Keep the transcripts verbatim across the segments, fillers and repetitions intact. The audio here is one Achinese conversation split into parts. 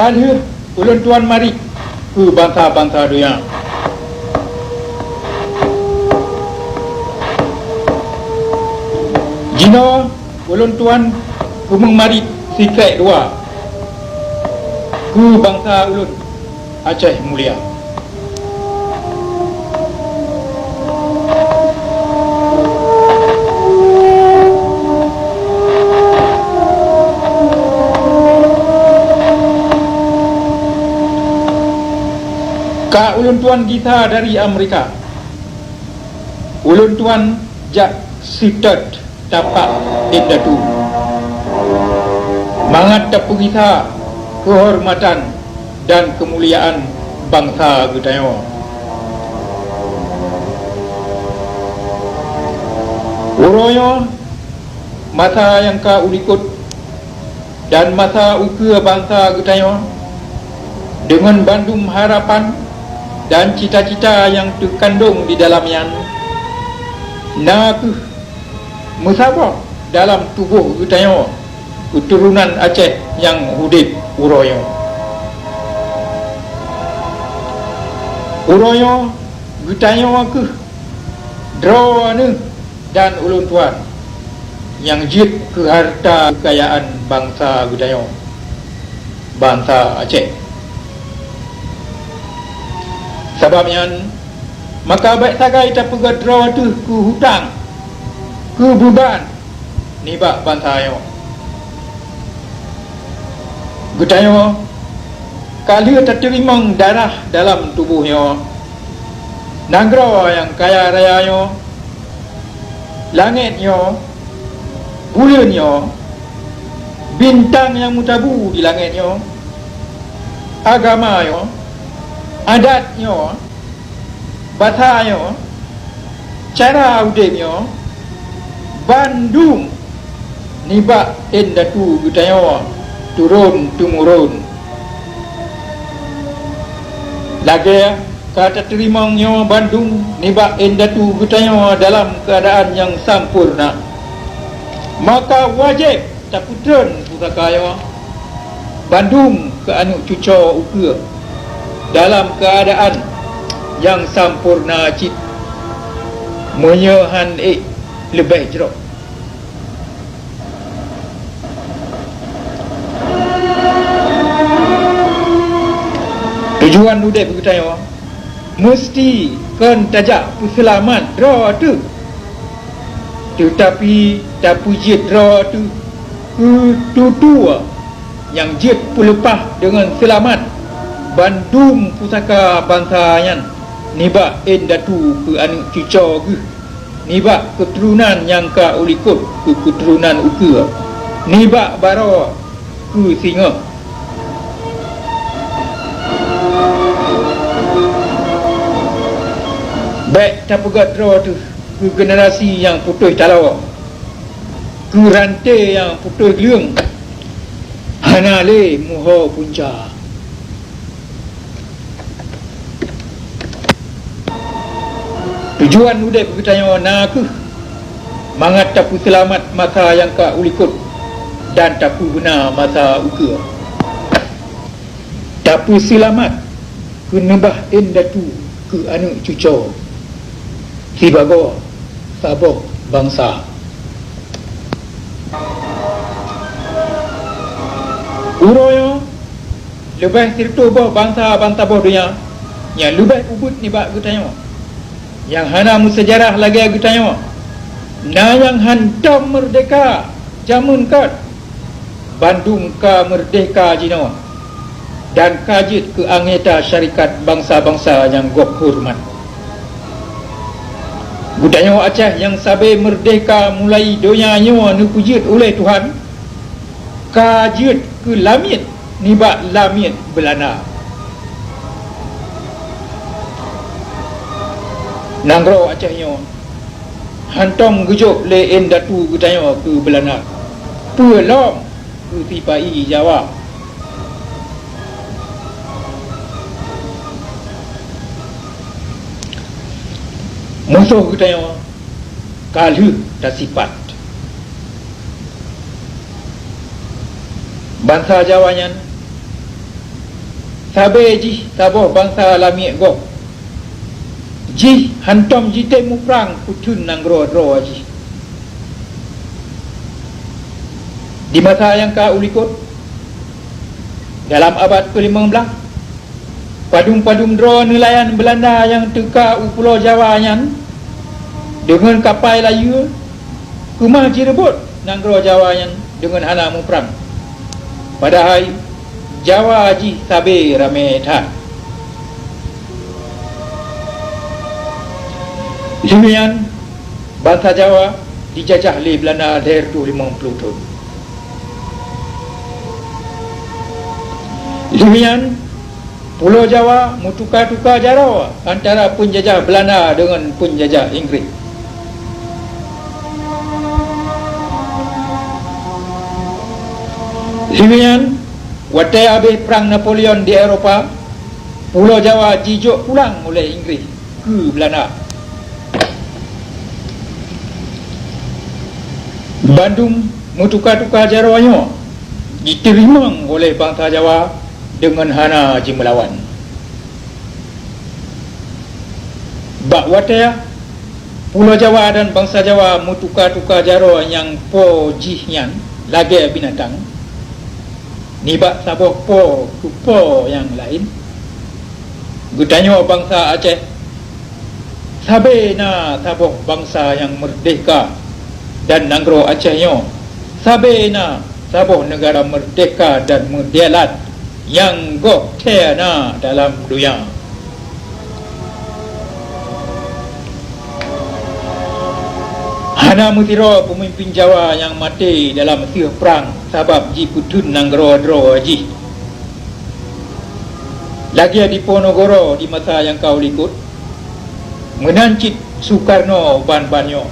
Ka lheueh ulôn tuan marit keu bansa-bansa donya. Jinoe ulôn tuan keumeung marit sikrék dua keu bansa ulôn Aceh mulia. Ka ulôn tuan gisa dari Amerika. Ulôn tuan jak seutôt tapak indatu, mangat tapeugisa keuhormatan dan keumuliaan bansa geutanyoe. Uroe nyoe masa nyang ka ulikot dan masa ukeue bansa geutanyoe, deungon bandum harapan dan cita-cita nyang teukandong di dalam nyan, na kheueh meusaboh dalam tuboh geutanyoe keuturonan Aceh nyang udeb uroe nyoe. Uroe nyoe geutanyoe kheueh droeneuh dan ulôn tuan nyang jeuet keu hareuta keukayaan bansa geutanyoe, bansa Aceh. Sabab nyan, maka bék sagai tapeugét droe teuh keu hutang, keu beuban nibak bansa nyoe. Geutanyoe ka lheueh tateurimong darah dalam tuboh nyoe, nanggroe nyang kaya raya nyoe, langét nyoe, buleuen nyoe, bintang nyang meutabu di langét nyoe, agama nyoe, adat nyoe, basa nyoe, cara udeb nyoe, bandum nibak indatu geutanyoe turon-teumuron. Lagée ka tateurimong nyoe bandum nibak indatu geutanyoe dalam keuadaan nyang sampoereuna, maka wajéb tapeutreun pusaka nyoe bandum keu aneuëk cucoe ukeue dalam keuadaan nyang sampoereuna cit, meunyoe hán ék leubeh jroh. Tujuan udeb geutanyoe meuseuti kon tajak peuseulamat droe teuh, teutapi tapeujeuet droe teuh keu tutoe nyang jeuet peuleupah deungon seulamat bandum pusaka bansa nyan nibak indatu keu aneuëk cucoe geuh, nibak keuturonan nyang ka ulikot keu keuturonan ukeue, nibak baroe keu singoh. Bék tapeugét droe teuh keu generasi nyang putôh taloe, keu ranté nyang putôh gleueng, hana lé muho punca. Tujuan udeb geutanyoe na kheueh mangat tapeuseulamat masa nyang ka ulikot dan tapeubeuna masa ukeue. Tapeuseulamat keuneubah indatu keu aneuëk cucoe sibagoe saboh bansa. Uroe nyoe leubeh sireutôh boh bansa-bansa boh donya nyang leubeh ubit nibak geutanyoe, nyang hana meusejarah lagée geutanyoe, na nyang hantom meurdehka jameun kôt. Bandum ka meurdehka jinoe dan ka jeuet keu anggota syarikat bansa-bansa nyang gob horeumat. Geutanyoe Aceh nyang sabe meurdehka mulai donya nyoe neupeujeuet uleh Tuhan, ka jeuet keu lamiet nibak lamiet Beulanda. Nanggroe Aceh nyoe hantom geujok lé indatu geutanyoe keu Beulanda, peue lom keu sipa-i Jawa. Musoh geutanyoe ka lheueh tasipat. Bansa Jawa nyan Sabe jih saboh bansa lamiet gob, jih hántom jitem muprang peutheun nanggroe droe jih. Di masa nyang ka u likot, dalam abad keulimong blaih, padum-padum droe neulayan Beulanda nyang teuka u Pulo Jawa nyan deungon kapai layue, keumah jireubot nanggroe Jawa nyan deungon hana muprang. Padahai Jawa jih sabe ramé that. Lheueh nyan, bansa Jawa jijajah lé Beulanda lhèe reutôh limong ploh thôn. Lheueh nyan, Pulo Jawa meutuka-tuka jaroe antara peunjajah Beulanda deungon peunjajah Inggréh. Lheueh nyan, watèe abéh Prang Napoleon di Eropa, Pulo Jawa jijok pulang ulèh Inggréh keu Beulanda. Bandum meutuka-tuka jaroe nyoe jiteurimong oleh bansa Jawa deungon hana jimeulawan. Bak watèe Pulo Jawa dan bansa Jawa meutuka-tuka jaroe nyang po jih nyan lagèe binatang, nibak saboh po keu po nyang laén, geutanyoe bansa Aceh sabe na saboh bansa nyang meurdehka, dan nanggroe Aceh nyoe sabe na saboh neugara meurdehka dan meudèelat nyang goh thèe na dalam donya. Hana meusidroe peumimpin Jawa nyang maté dalam sieuh prang sabab jipeutheun nanggroe droe jih. Lagèe Diponegoro di masa nyang ka u likot, meunan cit Sukarno ban-ban nyoe.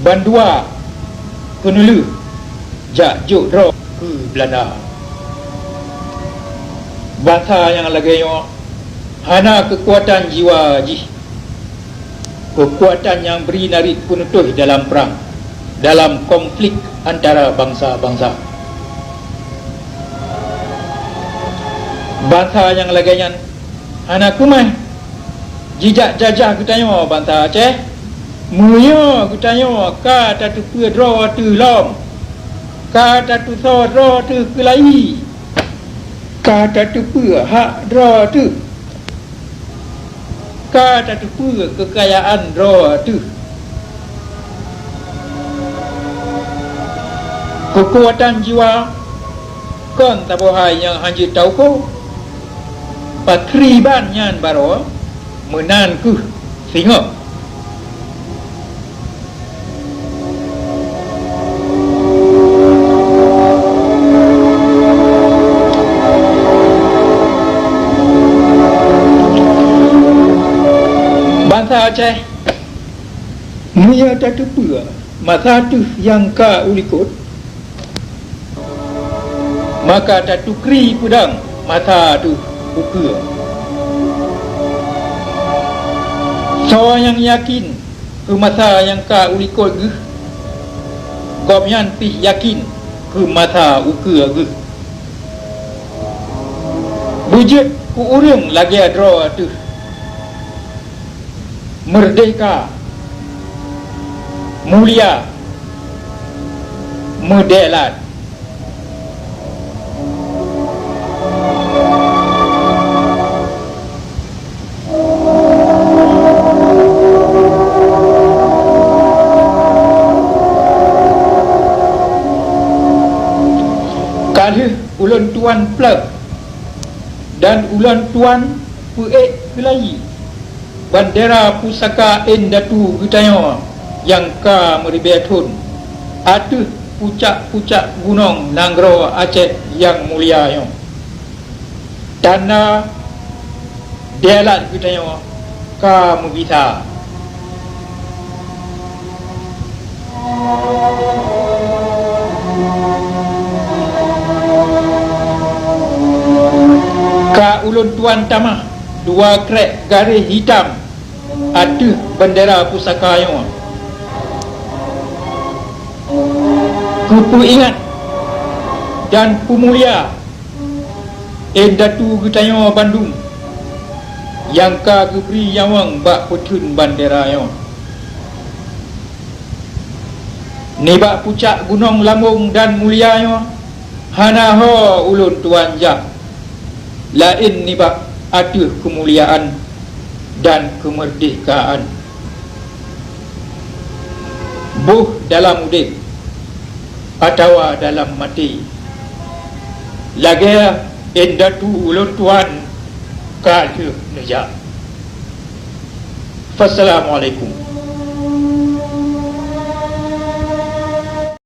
Bandua keuneulheueh jak jok droe keu Beulanda. Bansa nyang lagèe nyoe hana keukuatan jiwa jih, keukuatan nyang bri narit peuneutôh dalam prang, dalam konflik antara bansa-bansa. Bansa nyang lagèe nyan hana keumah jijak jajah geutanyoe bansa Aceh, meunyoe geutanyoe ka tateupeue droe teuh lom, ka tatusoe droe teuh keulayi, ka tateupeue hak droe teuh, ka tateupeue keukayaan droe teuh. Keukuatan jiwa kon saboh hai nyang hana jeuet tauko. Pakriban nyan baroe, meunan kheueh singoh. Bansa Aceh, meunyoe tateupeue masa teuh nyang ka u likot, maka tatukri peudong masa teuh ukeue. Soe nyang yakin keu masa nyang ka u likot geuh, gobnyan pih yakin keu masa ukeue geuh. Beujeuet keu ureuëng lagée droe teuh, meurdehka, mulia, meudeulat. Ka lheueh ulôn tuan pleueh dan ulôn tuan peuék keulayi bandera pusaka indatu geutanyoe nyang ka meuribée thon ateueh pucak-pucak gunong nanggroe Aceh nyang mulia nyoe. Tanda deulat geutanyoe ka meugisa. Ka ulôn tuan tamah dua krek garéh hitam ateueh bandera pusaka nyoe, keu peuingat dan peumulia Indatu geutanyoe bandum nyang ka geubri nyawöng bak peutheun bandera nyoe. Nibak pucak gunong lambong dan mulia nyoe hana ho ulôn tuan jak, laén nibak ateueh keumuliaan dan keumeurdehkaan. Boh dalam udeb atawa dalam maté, lagée indatu ulôn tuan ka lheueh neujak. Assalamualaikum.